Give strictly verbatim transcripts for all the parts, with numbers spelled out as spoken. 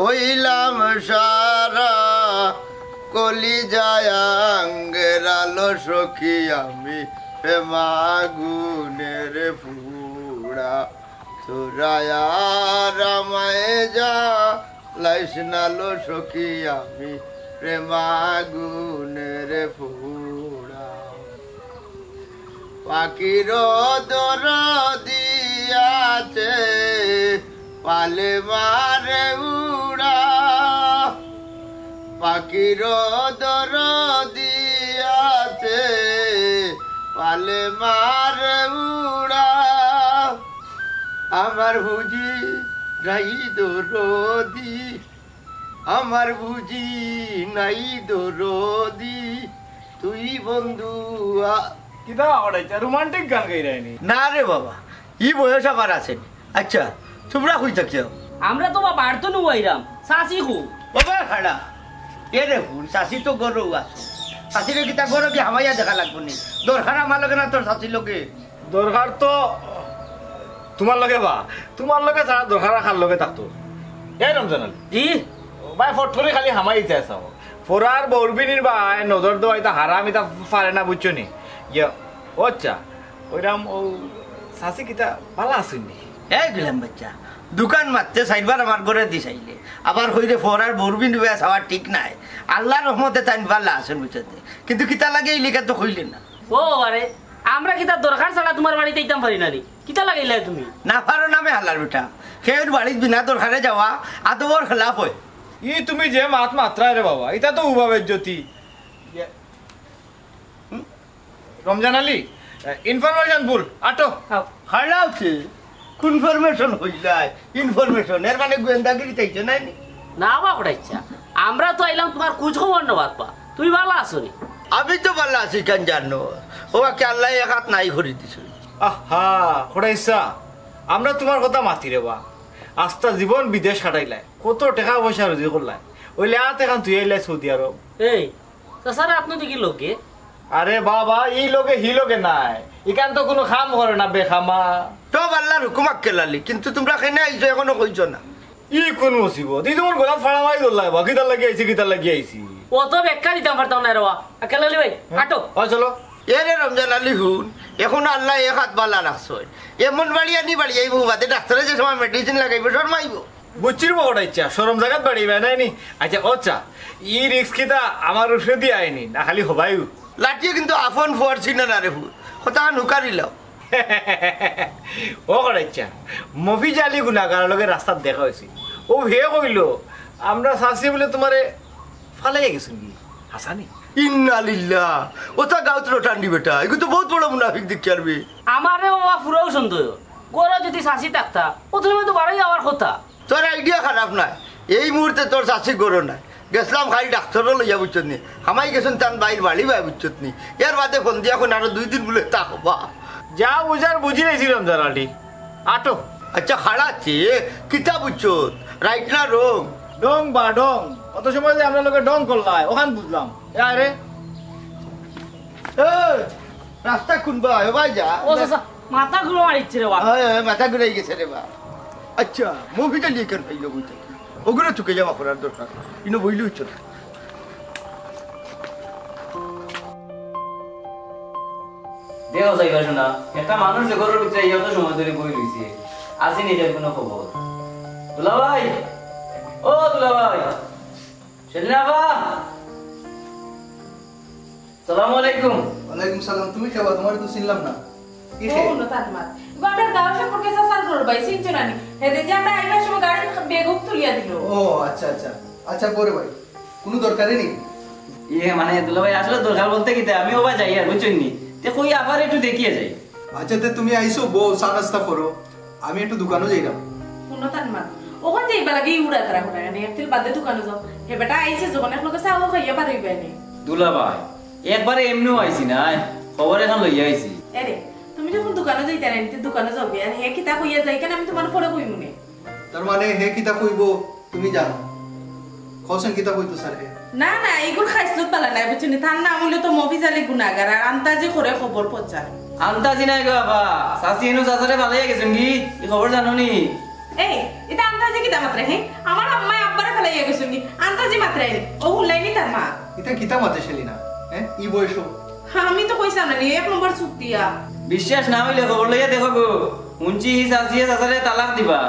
হইলাম সারা, কলিজায় আঙ্গের আলো সখী, আমি প্রেমাগুনের পুড়া। তোরা আর আমায় জ্বালাইস না লো সখী, আমি প্রেমাগুনের পুড়া। পাখিরও দরদি আছে, পালে মারে উড়া। পাখিরও দরদি আছে, পালে মারে উড়া। আমার বুঝি নাই দরদি, আমার বুঝি নাই দরদি, তুই বন্ধু আ- কিতা আবার এটা রোমান্টিক গান গাইরায়নি? না রে বাবা, ই বয়স আবার আছে নি। আচ্ছা, তোমরা কই থাকিও? আমরা তো বা বাড়তো নু আইরাম, চাচি কো? বাবা খাড়া, এ রে হুন, চাচি তো গরু আছে। চাচিরে কিতা গরু কি হামাইয়া দেখা লাগবো নি? দরকার আমার লগে না তোর চাচির লগে? দরকার তো তোমার লগে বা, তোমার লগে ছাড়া দরকার আর কার লগে থাকতো? এই রমজান আলী। জি? ভাই ফট করি খালি হামাই ইচ্ছা আছে আমার। ফরার বৌরবিনির ভাই নজর দেওয়া ইতা হারাম, ইতা পারে না, বুঝছো নি? ইয়া, ও আচ্ছা, ওইরাম ও চাচি কিতা ভালা আছইন নি? এই গুলাম বাচ্চা, দোকান মারতে চাইরবার আমার ঘরে দি চাইলে, আবার কইরে ফরার বৌরবিনির ভাই চাওয়া ঠিক নাই। আল্লাহর রহমতে তাইন ভালা আছইন, বুঝছো নি? কিন্তু কিতা লাগে এই লেখা তো কইলে না। ও আরে, আমরা কিতা দরকার ছাড়া তোমার বাড়িত আইতাম পারি না নি? কিতা লাগাইলায় তুমি? না পারো নামে হালার বেটা। কেউর বাড়িত বিনা দরকারে যাওয়া আদবর খেলাফ অয়। ই তুমি যে মাত মাতরায় রে বাবা, ইতা তো উবা বেজ্জতি। ইয়ে, হুম? রমজান আলী, এ, ইনফরমেশন ভুল, আটো। আও। হালাও সে, কনফার্মেশন কইলায়, ইনফরমেশন, এর মানে গোয়েন্দাগিরি চাইছে নাই নি? না বা কটাইচ্ছা, আমরা তো আইলাম তোমার খোঁজ খবর নেবার পা, তুমি ভালা আছো নি? আমি তো ভালা আছি, কেন জানো? ও বাকি আল্লাহ এক হাত নাই করি দিছে। আহা, কটাইচ্ছা, আমরা তোমার কথা মাতি রে বা। আস্তা জীবন বিদেশ কাটাইলায়, কত টেকা পয়সা রুজি করলায়, ওইলে আত এখন তুই আইলায় সৌদি আরব। এই, চাচার আপনি দেখি লগে। আরে বাবা, ই লগে হি লগে নাই, ইখান তো কুনু কাম করে না বেখামা। তো আল্লাহর হুকুম আক্কেল আলী, কিন্তু তোমরা কেনে আইছো এখনো কইছো না। ই কোন মুসিবত? ই তোমার গোলাপ ফাড়া মারি ধরলায় বা, কিতার লাগি আইছি, কিতার লাগি আইছি। অত ব্যাখ্যা দিতাম পারতাম না রে বা। আক্কেল আলী ভাই, আটো। অয় চলো। এ রে রমজান আলী হুন, এখনো আল্লায় এক হাত ভালা রাখছইন। এমন বাড়ি আনি বাড়ি আইবো, বাদে ডাক্তারে যে সময় মেডিসিন লাগাইবো, শরমাইবো। বুঝছি রে বা কটাইচ্ছা, শরম জাগাত বাড়ি বায় নাই নি। আচ্ছা, ও আচ্ছা, ই রিস্ক কিতা আমার উপরে দিয়া আইনি, না খালি হবাইও? লাঠিয়ে কিন্তু আপন ফুয়ার চিনে না রে ফুল, কথা নুকারিলাও। ও কটাইচ্ছা, মফিজ আলী গুনাগার লগে রাস্তাত দেখা অইছে। ও হে কইলো, আমরা চাচি বুলে তোমারে ফালাইয়া গেছইন গি, হাছা নি? ইন্না লিল্লাহ, ওটা গাউত রটান্ডি বেটা, এগু তো বহুত বড় মুনাফিক দেখিয়ার বে। আমারে বাবা পুরাও সন্দেহ, ঘরো যদি চাচি থাকতা, অত সময় তো বারই আওয়ার কথা। তোর আইডিয়া খারাপ নায়, এই মুহূর্তে তোর চাচি ঘরো নাই। গেছলাম খালি ডাক্তারও লইয়া, বুঝছত নি? হামাই গেছইন তান বাইর বাড়ি বায়, বুঝছত নি? এর বাদে ফোন দিয়া কইন আরো দুই দিন বুলে তা হবা। যা বুঝার বুঝি লাইছি রমজান আলী। আটো। আচ্ছা, খাড়া আছে, কিতা বুঝছত? রাইট না রং? ডং বা ডং। অত সময় যে আমরা লগে ডং করলায়, অখান বুঝলাম। এ আরে। এই, রাস্তা কুনবায়, ও ভাই যা। ও চাচা, মাথা ঘুরে মারিচ্ছে রে বা। হয়, হয়, মাথা ঘুরাই গেছে রে বা। আচ্ছা, মফিজ আলী ইখান পাইলো বুঝতে। ওগুলো চুকে যাওয়া করার দরকার। ইনো বইলে হইছে না। দেও যাইবা শোনা, একটা মানুষ যে ঘরর ভিতরে এই অত সময় ধরি বই রইছে, আছে নি এর কোনো খবর? দুলাভাই, ও দুলাভাই, সেলিনা আফা, সালামু আলাইকুম। ওয়ালাইকুম সালাম। তুমি কে বা? তোমারে তো চিনলাম না। কি ও, খেয়ে? নতান মাত। গো, আমরা গাঁও সম্পর্কে চাচার করবাই, চিনছো না নি? হেদিন যে আমরা আইবার সময় গাড়ি বেগুক তুলিয়া দিল। ও, আচ্ছা, আচ্ছা। আচ্ছা, পরে ভাই। কোনো দরকারে নেই। ইয়ে, মানে, দুলাভাই, আসলে দরকার বলতে কিতা, আমি ওবা যাই আর, বুঝছইন নি? তে কই আবার একটু দেখিয়া যাই। আচ্ছা, তে তুমি আইছো, বউ, চা নাস্তা করো। আমি একটু দোকানো যাইলাম। হুনো তান মা, ওখান যাইবা লাগি উড়া তারা কোটা কেন? একদিন বাদে দোকানো যাও। হে বেটা আইছে যখন, এক লগে চাও খাইয়া পারইবা নি। দুলাভাই, একবারে এমনিও আইছি না, খবর এখন লইয়া আইছি। এরে, তুমি যখন দোকানো যাইতা না, এমনিতে দোকানো যাবে। আর হে কিতা কইয়া যাই কেন, আমি তোমার পরে কইমু নে। তার মানে হে কিতা কইবো তুমি জানো? কওছেন কিতা কইতো স্যার হে? না, না, এইগুলো খাইছলত পালা নাই, বুঝছো নি? তার নাম হইলো তো মফিজ আলী গুনাগার, আর আন্তাজি করে খবর পচা। আন্তাজি নাই গো বাবা, চাচি এনু চাচারে ফালাইয়া গেছইন কি? এই খবর জানো নি? এই, ইতা আন্তাজি কিতা মাতরে, হে? আমার আম্মায় আব্বারে ফালাইয়া গেছইন নি? আন্তাজি মাতরে। ও হুনলায়নি তার মা? ইতা কিতা মাতে সেলিনা? হে, ই বয়সো? আমি তো কইছিলাম না নি, এক নম্বর চুতিয়া। বিশ্বাস না অইলে খবর লইয়া দেখো গো। হুনছি হি চাচিয়ে চাচারে তালাক দিবা।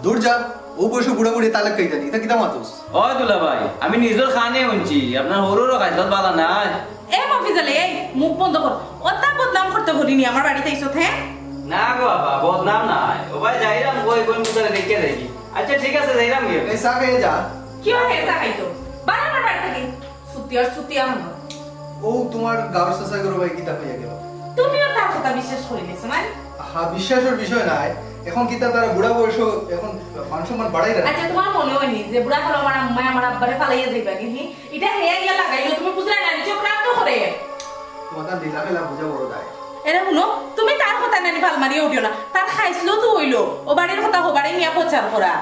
দূর যা, অউ বয়সো বুড়া বুড়ি তালাক খাইতা নি, ইতা কিতা মাতস? ও দুলাভাই, আমি নিজর কানে হুনছি, আপনার হউরর খাইছলত ভালা নায়। এ মফিজ আলী, এই মুখ বন্ধ কর। অতা বদনাম করতে করি নি আমার বাড়িত আইছত, হে? না গো বাবা, বদনাম নায়। ও ভাই, যাইরাম গো, এই বইন মুতারে দেখিয়া দেখি। আচ্ছা, ঠিক আছে, যাইরাম গিয়া। এই চা খাইয়া যা। কিওর হে চা খাইতো? বার আমার বাড়ি থাকি। চুতিয়ার চুতিয়া হানো। ও তুমার গাউর চাচা গরু ভাই কিতা কইয়া গেল? তুমিও তার কথা বিশ্বাস করিলিছো, না? হ্যাঁ, বিশ্বাসর বিষয় নায়। এখন কিতা তারা বুড়া বয়সো, এখন মান সম্মান বাড়াইরা। আচ্ছা, তুমার মনে অয়নি যে বুড়া কালো আমার আম্মায় আমার আব্বারে ফালাইয়া যাইবা কি? ইটা হে ইয়া লাগাইলো, তুমি বুঝরায় না, নিজে প্রাপ্ত করে। তুমার তার লীলা খেলা বুঝা বড় দায়। এরে হুনো, তুমি তার কথা নানি ফাল মারিয়া উঠিও না। তার খাইছলত তো অইলো, ও বাড়ির কথা ও বাড়ি নিয়া প্রচার করা।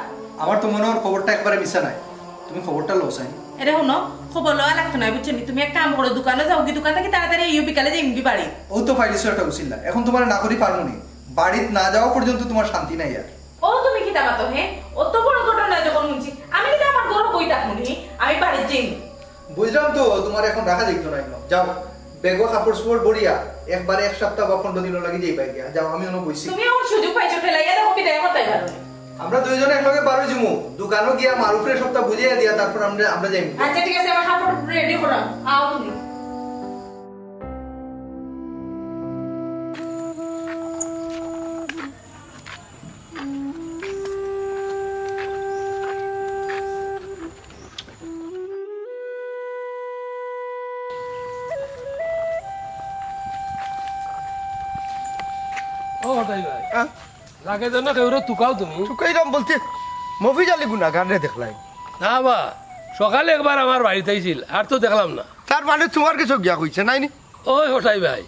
আমার তো মনে অর খবরটা একবারে মিছা নায়। তুমি খবরটা লও চাই। এরে হুনো, খবর লওয়া লাগতো নায়, বুঝছো নি? তুমি এক কাম করো, দোকানো যাওগি, দোকান থাকি তাড়াতাড়ি আইও, বিকালে যাইমুগি বাড়ি। ও তো ফাইলিছো একটা উছিলা, এখন তুমারে না করি পারমু নি। বাড়িত না যাওয়া পর্যন্ত তুমার শান্তি নাই আর। ও তুমি কিতা মাতো, হে? অত বড় ঘটনা যখন হুনছি, আমি কিতা আমার ঘরো বই থাকমু নি? আমি বাড়িত যাইমু। বুঝলাম তো, তুমারে এখন রাখা যাইতো নায়। যাও, ব্যাগো কাপড় চোপড় ভরিয়া একবারে এক সপ্তাহ বা পনরো দিনর লাগি যাইবায় গিয়া। যাও, আমি অনো বইছি। তুমি অখন সুযোগ পাইছো, ঠেলাইয়া দেখো বিদায় করতায় পারো। আমরা দুইজনে একলগে বারই যিমু, দোকানো গিয়া মারুফরে সবটা বুঝাইয়া দিয়া তারপর আমরা, আমরা যাইমু। আচ্ছা, ঠিক আছে, আমার কাপড় রেডি করো, আও তুমি। ও হটাই ভাই, হ্যাঁ? লাগে যেন কেউরে তুকাও তুমি। তুকাইলাম বলতে মফিজ আলী গুনাগাররে দেখলায়? না বা, সকালে একবার আমার বাড়িত আইছিল, আর তো দেখলাম না। তার মানে তুমার গেছে গিয়া কইছে, নায় নি? ওই হটাই ভাই,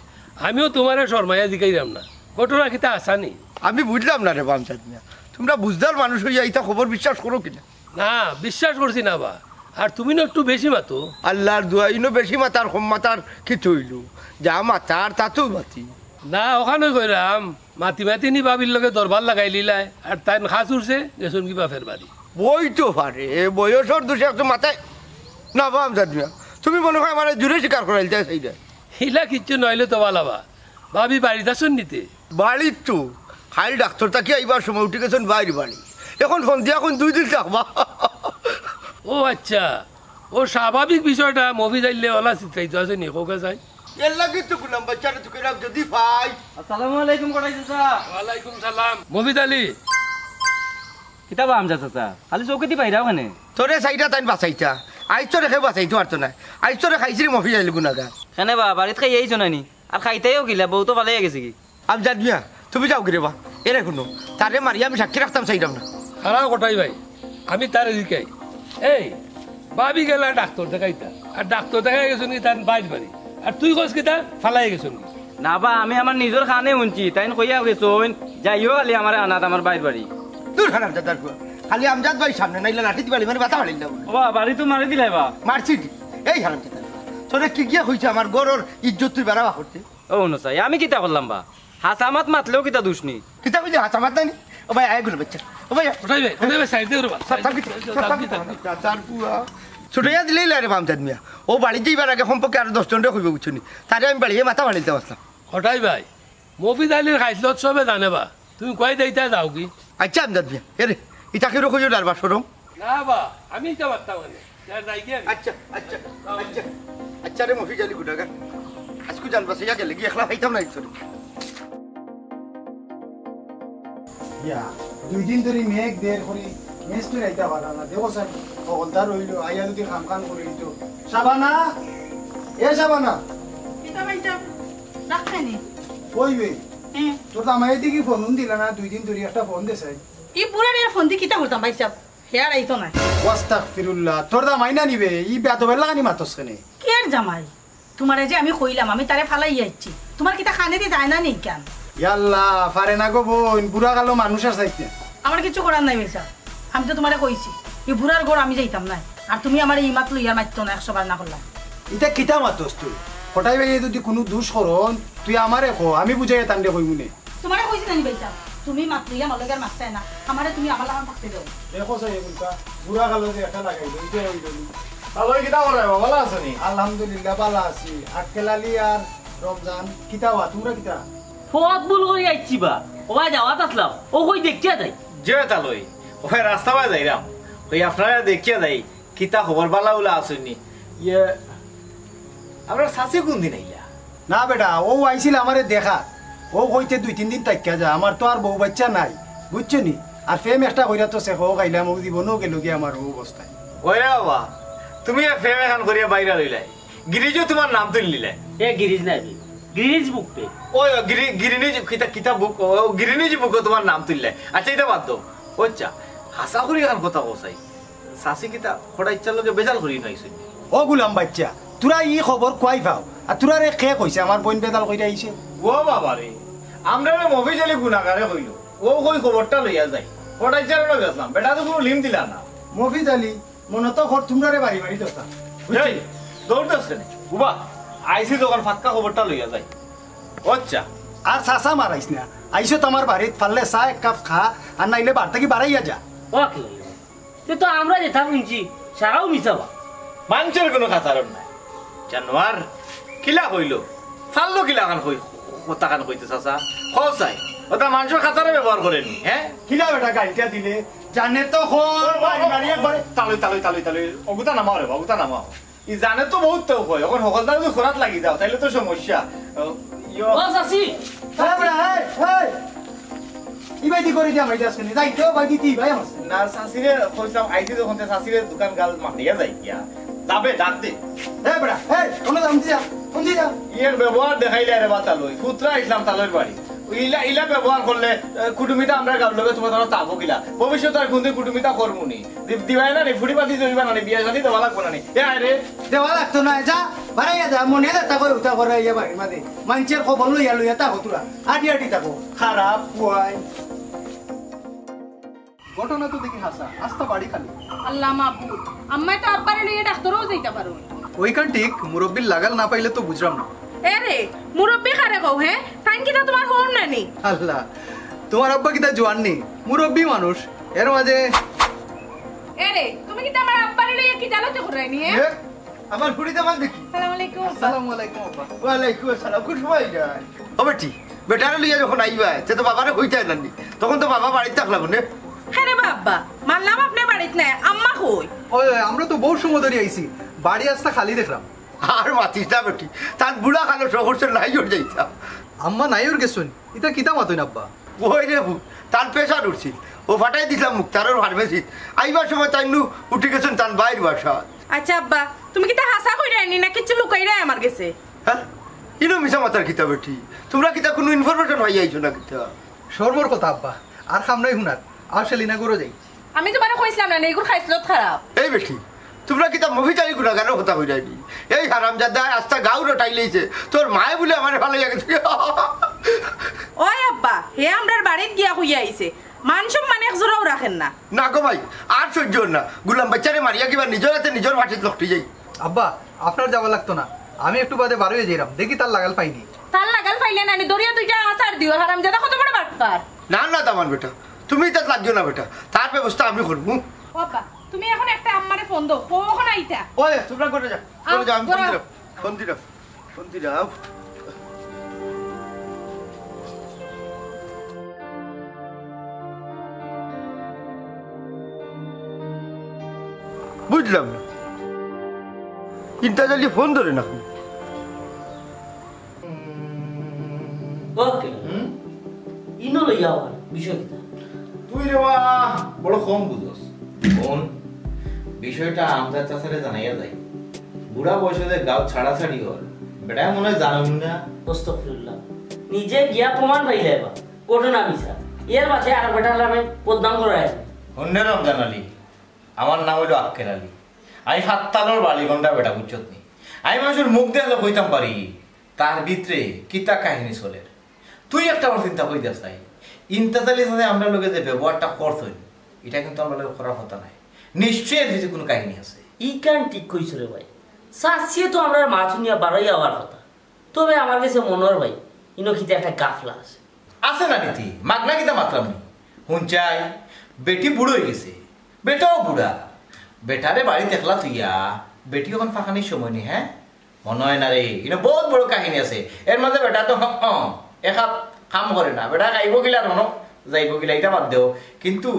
আমিও তুমারে শরমাইয়া জিকাইরাম না, ঘটনা কিতা আছানি? আমি বুঝলাম না রে বামজাদ মিয়া, তুমরা বুঝদার মানুষ অইয়া ইতা খবর বিশ্বাস করো কিনা? না, বিশ্বাস করছি না বা। আর তুমি না একটু বেশি মাতো। আল্লার দুয়াই, ইনো বেশি মাতার কম মাতার কিতা অইলো? যা মাতার তা তো মাতি। না, অখান কইরাম, মাতি মাতি নি ভাবির লগে দরবার লাগাইলিলায়, আর তাইন খাস উঠছে, গেছইনগি বাপের বাড়ি। অইতো পারে, বয়সর দোষে একটু মাথায় না বামজাদ মিয়া। তুমি মনে অয় আমারে জুরে স্বীকার করাইলিতায় চাইরায়। ইলা কিচ্ছু নাইলে তো ভালা বা। ভাবি বাড়িত আছইন নি তে? বাড়িত তো। কাইল ডাক্তর থাকি আইবার সময় উঠি গেছইন বাইর বাড়ি। এখন সন্ধিয়া কইন দুই দিন থাকবা। ও আচ্ছা, ও স্বাভাবিক বিষয়টা মফিজ আইলে অলা চিত্রাইতো আছে নি, কউক্কা চাই। এরলাগি তো গুলাম বাইচ্চারে তুকাইরাম যদি পাই। আসসালামু আলাইকুম কটাই চাচা। ওয়ালাইকুম সালাম। মফিজ আলী। কিতা বা আমজাদ চাচা, খালি চউখেদি বাইরাও কেনে? তোরে চাইরা তাইন বাচাইতা। আইজ তোরে কেউ বাচাইতো পারতো নায়। আইজ তোরে খাইছে রে মফিজ আলী গুনাগার। কেনে বা, বাড়িত খাইয়া আইছো না নি? আর খাইতায়ও কিলা, বউ তো ফালাইয়া গেছেগি। আমজাদ মিয়া, তুমি যাওগি রে বা। এরে হুনো, তারে মারিয়া আমি সাক্ষী রাখতাম চাইরাম না। খাড়াও কটাই ভাই, আমি তারে জিকাই। এই, ভাবি গেলা ডাক্তর দেখাইতা, আর ডাক্তর দেখাইয়া গেছইনগি তান বাইর বাড়ি, আর তুই কস কিতা ফালাইয়া গেছইনগি? না বা, আমি আমার নিজর কানে হুনছি, তাইন কইয়া গেছইন, যাইও খালি আমারে আনাত আমার বাইর বাড়ি। দূর হারামজাদার পুয়া, খালি আমজাদ ভাইর সামনে নাইলে লাঠি দি বাড়ি মারি মাথা ফাড়িলিলাম। ও বা, বাড়ি তো মারি দিলায় বা। মারছি দি, এই হারামজাদার পুয়া, তোরে কে গিয়া কইছে আমার ঘরর ইজ্জত তুই বাড়াবা করতে? ও হুনো চাই, আমি কিতা করলাম বা? হাছা মাত মাতলেও কিতা দুষ নি? কিতা কইলে হাছা মাত নায় নি? ও ভাই, আয় গুলো বাচ্চা। ও ভাই, কটাই ভাই, কটাই ভাই, সাইড দে রে বা। সাব, সাব কিতা? সাব, সাব কিতা? চাচার পুয়া। ছুটাইয়া দিলাইলা রে বামজাদ মিয়া। ও বাড়িত যাইবার আগে সম্পর্কে আরো দশ জনরে কইবো বুঝছো নি? তারে আমি বাড়িয়ে মাথা ফাড়িলিতাম আছলাম। কটাই ভাই, মফিজ আলীর খাইছলত সবে জানে বা। তুমি কই দেইতা যাওগি? আচ্ছা, আমজাদ মিয়া, এরে, ইতা কেউরে কইও না রে বা, শরম। না বা, আমি ইতা মাততাম না। যার যাইগি আমি। আচ্ছা, আচ্ছা, আচ্ছা। আচ্ছা রে মফিজ আলী গুনাগার। আইজকু জান বাচাইয়া গেলেগি, একলা পাইতাম না ইচ্ছরে। ইয়া, দুই দিন ধরি মেঘ দের করি, মেস্তুরি আইতা পারলা না। দেখো স্যার, হকলতা রইলো, আইয়া যদি কাম কাম করি দিতো। শাবানা, এ শাবানা। কিতা ভাইসাব? রাখছইন নি? কই বে? হুম। তোর জামাইয়ে দেখি ফোন দিলা না, দুই দিন ধরি একটা ফোন দে চাই। ই বুড়ারে আর ফোন দি কিতা করতাম ভাইসাব? হে আর আইতো নায়। ওয়াস্তাগফিরুল্লাহ, তোর জামাই না নি বে, ই বেয়াদবের লাখান মাতস কেনে? কের জামাই? তুমারে যে আমি কইলাম, আমি তারে ফালাইয়া আইছি। তুমার কিতা কানেদি যায় না নি কেনে? ইয়াল্লা, পারে না গো বইন, বুড়া কালো মানুষ আর চাইতে। আমার কিচ্ছু করার নাই ভাইসাব, আমি তো তুমারে কইছি, ই বুড়ার ঘর আমি যাইতাম নায়। আর তুমি আমারে ই মাত লইয়া মাতিও না, একশো বার না করলাম। ইতা কিতা মাতস তুই? কটাই ভাইয়ে যদি কুনু দুষ করইন, তুই আমারে ক, আমি বুঝাইয়া তানরে কইমুনে। তুমারে কইছি না নি ভাইসাব, তুমি মাত লইয়া আমার লগে আর মাততায় না, আমারে তুমি আমার লাখান থাকতে দেও। দেখো চাই এগুনটা, বুড়া কালো যে একটা লাগাইল, ওই যে ওই জন্য। ভালো, কিতা করায় বা, ভালা আছো নি? আলহামদুলিল্লাহ, ভালা আছি। আক্কেল আলী আর রমজান, কিতা ওয়া, তোমরা কিতা? পথ ভুল করি আইছি বা, ওবা যাওয়াত আছলাম, ও কই দেখিয়া যাই। যে তালই, ওই রাস্তা বায় যাইরাম, ওই আপনারা দেখিয়া যাই, কিতা খবর, ভালা উলা আছইন নি? ইয়ে, আমরা চাচি কোন দিন আইলা? না বেটা, ও আইছিল আমারে দেখা, ও কইতে দুই তিন দিন থাকিয়া যা, আমার তো আর বউ বাচ্চা নাই, বুঝছো নি? আর প্রেম একটা কইরা তো সে হোক আইলাম, ও জীবনও গেল গিয়া আমার ও অবস্থায়। ওই রে বাবা, তুমি এক প্রেম এখান করিয়া বাইরা লইলাই, গিরিজও তোমার নাম তুলিলে। এ গিরিজ নাই বে, গিরিজ বুক পে। ওই, ওই, গিরি-, গিরিনিজ কিতা, কিতা বুক, ও, গিরিনিজ বুকও তোমার নাম তুললে। আচ্ছা, এটা বাদ দাও। ও আচ্ছা, হাছা করি এখান কথা কও চাই। চাচি কিতা খোড়া ইচ্ছার লগে বেজাল করি নাইছইন? ও গুলাম বাচ্চা, তোরা ই খবর কুয়াই পাও? আর তোরারে কে কইছে আমার বইন বেজাল কইরা আইছে? ও বাবা রে, আমরারে মফিজ আলী গুনাগারে কইলো, ও কই খবরটা লইয়া যাই। খোড়া ইচ্ছার লগে গেছলাম, বেটা তো কোনো লিম দিলা না। মফিজ আলী, মনে তো কর তোমরারে বাড়ি বাড়ি দোতা। এই, দৌড় দোষ কেনে? উবা, আইছি যখন ফাক্কা খবরটা লইয়া যাই। ও আচ্ছা। আর চাচা মারাইস না। আইছো তো আমার বাড়িত, পারলে চা এক কাপ খা, আর নাইলে বাড়ি থাকি বাড়াইয়া যা। ও আক্কেল আলী, তে তো আমরা যেতা হুনছি, সারাউ মিছা বা। মানষর কোনো খাতারও নাই। জানোয়ার, কিলা কইলো? ফাললো কিলা খান কই, কথা খান কইতে চাচা? কও চাই। ওটা মানষর খাতারে ব্যবহার করেনি, হ্যাঁ? কিলা বেটা গাইলটা দিলে? জানে তো কর, মারি মারি একবারে। তালই, তালই, তালই, তালই। অগুতা নামাও রে বা, অগুতা নামাও। ই জানে তো বহুত তো কয়। এখন হকলদার যদি খরাত লাগি যাও, তাইলে তো সমস্যা। ও, ইয়ো। ও চাচি! এই বেটা, এই, এই। ইবাইদি করি দিয়া মাইতে আজকে নি। যাই তো, ভাই দিতি, ভাই আমার। না, চাচিরে কইছিলাম, আইছি যখন তে চাচিরে দোকান গাল মারিয়া যাই গিয়া। যাবে, ডাক দে। এই বেটা, এই, কোনো দাম দিয়া, কোন দিয়া? ইয়ের ব্যবহার দেখাইলে রে বা তালই। পুত্রা আইসলাম তালইর বাড়ি। ইলা, ইলা ব্যবহার করলে, এ, কুটুমিতা আমরা গাউর লগে তোমার তারা তাবো কিলা। ভবিষ্যতে আর কোনদিন কুটুমিতা করমু নি। দি-, দিবায় না নি, ফুড়ি পাতি ধরিবা না নি, বিয়া শাদি দেওয়া লাগবো না নি। এ আয় রে। দেওয়া লাগতো না, যা, বাড়াইয়া যা, মনে যেতা করে উতা করে ইয়া বাড়ির মাঝে। মানষর খবর লইয়া লইয়া থাকো তোরা। আটি আটি থাকো। খারাপ পুয়াই। ঘটনা তো দেখি হাছা, আস্তা বাড়ি খালি। আল্লাহ মাবুদ, আম্মায় তো আব্বারে লইয়া ডাক্তারও যাইতা পারো। ওইখান ঠিক, মুরব্বির লাগাল না পাইলে তো বুঝলাম না। এ রে, মুরব্বি কারে কও, হে? তাইন কিতা তোমার হউর নানি? আল্লাহ, তোমার আব্বা কিতা জোয়ান নি? মুরব্বি মানুষ, এর মাঝে এ রে, তুমি কিতা আমার আব্বারে লইয়া কিতা আলাপ করায় নি, হে? এ, আমার ফুড়ি দামান দেখি। আসসালামু আলাইকুম, আব্বা। আসসালামু আলাইকুম, আব্বা। ওয়ালাইকুম আসসালাম। কোন সময় যায়? ও বেটি, বেটারে লইয়া যখন আইবা, তে তো বাবারে কইতায় না নি। তখন তো বাবা বাড়িত থাকলা বনে। হ্যাঁ রে বাবা, মানলাম আপনে বাড়িত নাই, আম্মা কই? ওই, ওই, আমরা তো বহুত সময় ধরি আইছি, বাড়ি আস্তা খালি দেখলাম। আর মাতিস না বেটি, তার বুড়া কালো শহর সে নাইওর যাইতাম। আম্মা নাইওর গেছইন, ইতা কিতা মাতইন আব্বা? ওই রে পুত, তান প্রেশার উঠছিল, ও ফাটাই দিছিলাম মুক্তারর ফার্মেসি। আইবার সময় তাইন নু উঠি গেছইন তান বাইর বাসা। আচ্ছা আব্বা, তুমি কিতা হাছা কইরায় নি না কিচ্ছু লুকাইরায় আমার গেছে? হ্যাঁ? ইনো মিছা মাতার কিতা বেটি? তোমরা কিতা কোনো ইনফরমেশন পাইয়া আইছো না কিতা? শরমর কথা আব্বা, আর খাম নাই হুনার, আর সেলিনা ঘরো যাই। আমি তোমারে কইছিলাম না, এগুর খাইছলত খারাপ। এই বেটি, তোমরা কিতা মফিজ আলী গুনাগারর কথা কইরায় নি? এই হারামজাদা আস্তা গাউ রটাই লইছে, তোর মায়ে বুলে আমারে ফালাইয়া গেছে। ওই আব্বা, হে আমরার বাড়িত গিয়া কইয়া আইছে, মান সম্মান এক জোড়াও রাখের না। না গো ভাই, আর সহ্য অর না। গুলাম বাচ্চারে মারিয়া কিবা নিজর হাতে নিজর ফাঁসিত লটকি যাই। আব্বা, আপনার যাওয়া লাগতো না, আমি একটু বাদে বার অইয়া যাইরাম, দেখি তার লাগাল পাই নি। তার লাগাল পাইলে নানি ধরিয়া দুইটা আছাড় দিও, হারামজাদা কত বড় বাটপার। না, না, দামান বেটা, তুমি ইতাত লাগিও না বেটা, তার ব্যবস্থা আমি করমু। ও আব্বা, তুমি এখন একটা আম্মারে ফোন দেও, ও এখন আইতা। ওই, তোমরা ঘরো যাও, ঘরো যাও, আমি phone dirham, phone dirham, phone dirham. বুঝলাম না, ইন্তাজ আলী ফোন ধরে না। ওকে। হুম? ইনো লইয়া আবার বিষয় কিতা? তুই রে বা বড় কম বুঝস। কোন বিষয়টা আমজাদ চাচারে জানাইয়া যাই। বুড়া বয়সে যে গাউ ছাড়াছাড়ি অর, বেটায় মনে হয় জানইন না। আস্তাগফিরুল্লাহ। নিজে গিয়া প্রমাণ পাইলে বা ঘটনা মিছা। এর মাঝে আর বেটার নামে বদনাম করায়। অন্য রমজান আলী, আমার নাম অইলো আক্কেল আলী। আমি ফাত্তালর বালিগন্ডা বেটা, বুঝছত নি? আমি মানষর মুখ দিয়া কইতাম পারি, তার ভিতরে কিতা কাহিনী চলের। তুই একটা বার চিন্তা করি দেখ চাই, ইন্তাজ আলী চাচায় আমরার লগে যে ব্যবহারটা করছইন, ইটা কিন্তু আমরার লগে করার কথা নায়। নিশ্চয়ই এর ভিতরে কোনো কাহিনী আছে। ইখান ঠিক কইছো রে ভাই, চাচিয়ে তো আমরার মাত হুনিয়া বারইয়া আওয়ার কথা। তবে আমার গেছে মনে অর ভাই, ইনো কিতা একটা গাফলা আছে। আছে না নীতি, মাগনা কিতা মাতরাম নি? হুনছাই, বেটি বুড়া অইগেছে, বেটাও বুড়া। বেটারে বাড়িত একলা থইয়া বেটি অখন ফাকানির সময় নি, হে? মনো অয় না রে, ইনো বউত বড় কাহিনী আছে। এর মাঝে বেটা তো হ, হ, এক আত কাম করে না। বেটা খাইবো কিলা আর হনো যাইবো কিলা, ইটা বাদ দেও। কিন্তু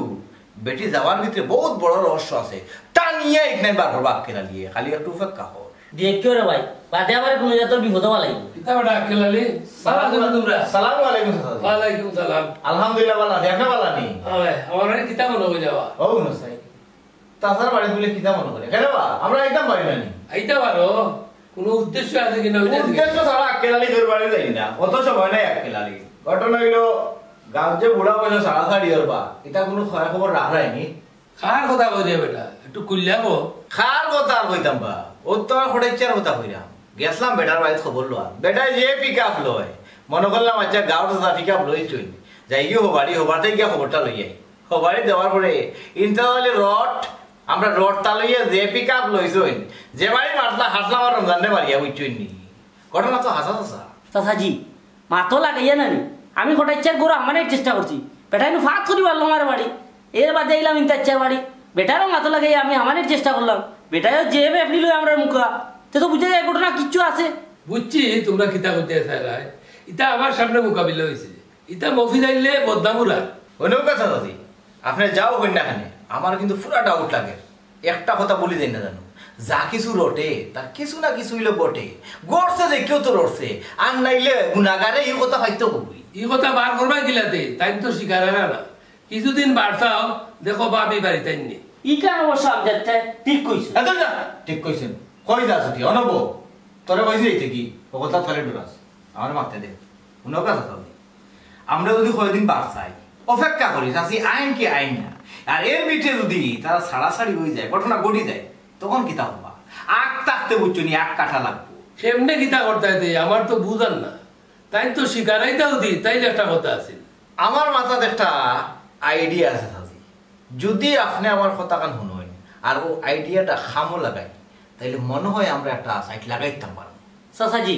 বেটি যাওয়ার ভিতরে বউত বড় রহস্য আছে। টানিয়া ইখান বার করবা আক্কেল আলীয়ে, খালি একটু অপেক্ষা কর। দেখো রে ভাই, বাদে আবার কুনু জাতর বিপদো ফালাইবো। কিতা বেটা আক্কেল আলী? সালাম আলাইকুম তোমরা। সালাম আলাইকুম চাচা। ওয়ালাইকুম সালাম। আলহামদুলিল্লাহ, ভালা আছি। আপনে ভালা নি? আরে, আমার বাড়ি কিতা মনো অইলো বা? ও না সাই। চাচার বাড়ি বুলে কিতা মনো করে? কেনে বা? আমরা আইতাম পারি না নি? আইতা পারো, কুনু উদ্দেশ্য আছে কিনা ওইটা জিজ্ঞেস উদ্দেশ্য ছাড়া আক্কেল আলী তোর বাড়ি যাই না, অত সময় নাই আক্কেল আলী। ঘটনা অইলো, গাঁওত যে বুড়া বয়সে ছাড়াছাড়ি অইবা, ইতা কুনু খয় খবর রাখরায় নি? কার কথা কইরে বেটা? একটু খুলিয়া কও। কার কথা আর কইতাম বা? অউ তো আর কটাইচ্ছার কথা কইরাম। গেছলাম বেটার বাড়িত খবর লওয়া। বেটায় যে পিক আপ লয়, মনো করলাম, আচ্ছা, গাঁওর চাচা পিক আপ লইছইন। যাইগি হবাড়ি, হবাড়িত গিয়া খবরটা লই আই। হবাড়ি দেওয়ার পরে ইন্টারনালি রড, আমরা রড তা লইয়া যে পিক আপ লইছইন, যে বাড়ি মারলা, হাসলাম আর রমজানরে মারিয়া, বুঝছইন নি? ঘটনা তো হাছা চাচা। চাচাজি, মাতো লাগাইয়া না নি। আমি কটাইচ্ছার ঘরো হামানির চেষ্টা করছি। বেটায় নু ফাত করি মারলো আমার বাড়ি। এর বাদে আইলাম ইন্তাইচ্ছার বাড়ি। বেটারও মাতো লাগাইয়া আমি হামানির চেষ্টা করলাম। বেটায়ও যে বেফলি লই আমরার মুখা। তে তো বুঝা যায় ঘটনা কিচ্ছু আছে। বুঝছি তোমরা কিতা করতে চাইরায়। ইতা আমার সামনে মোকাবিলা অইছে। ইতা মফিজ আইলে বদনাম উড়ার। হুনউক্কা চাচাজি, আপনে যাও কইন না কেনে, আমার কিন্তু পুরা ডাউট লাগে। একটা কথা বলি যাই না জানো, যা কিছু রটে, তার কিছু না কিছু অইলে বটে। ঘটছে যে কেউ তো রটছে, আর নাইলে গুনাগারে ই কথা পাইতো কই? ই কথা বার করবা কিলাতে, তাইন তো স্বীকার অইরা না। কিছুদিন বাড়ছাও, দেখো ভাবি বাড়িত আইন নি। ইখান অবশ্য আমজাদ চাচা ঠিক কইছে। এত যা, ঠিক কইছইন। কই যাস তুই? অনো ব। তোরে কইছি যাইতে কি? হকলতা খালি ডরাস। আমারে মাততে দে। হুনউক্কা চাচাজি। আমরা যুদি কয়দিন বাড়ছাই, অপেক্ষা করি, চাচি আইন কি আইন না। আর এর ভিতরে যুদি তারা ছাড়াছাড়ি অই যায়, ঘটনা ঘটি যায়, তখন কিতা করবা? আগ থাকতে বুঝছো নি, আগ কাটা লাগবো। কেমনে কিতা করতায় তে? আমার তো বুঝার না। তাইন তো স্বীকার অইতা যুদি, তাইলে একটা কথা আছিল। আমার মাথাত একটা আইডিয়া আছে চাচি। যুদি আপনে আমার কথাখান হুনইন আর অউ আইডিয়াটা কামো লাগাইন, তাইলে মনো অয় আমরা একটা সাইট লাগাইতাম পারমু। চাচাজি,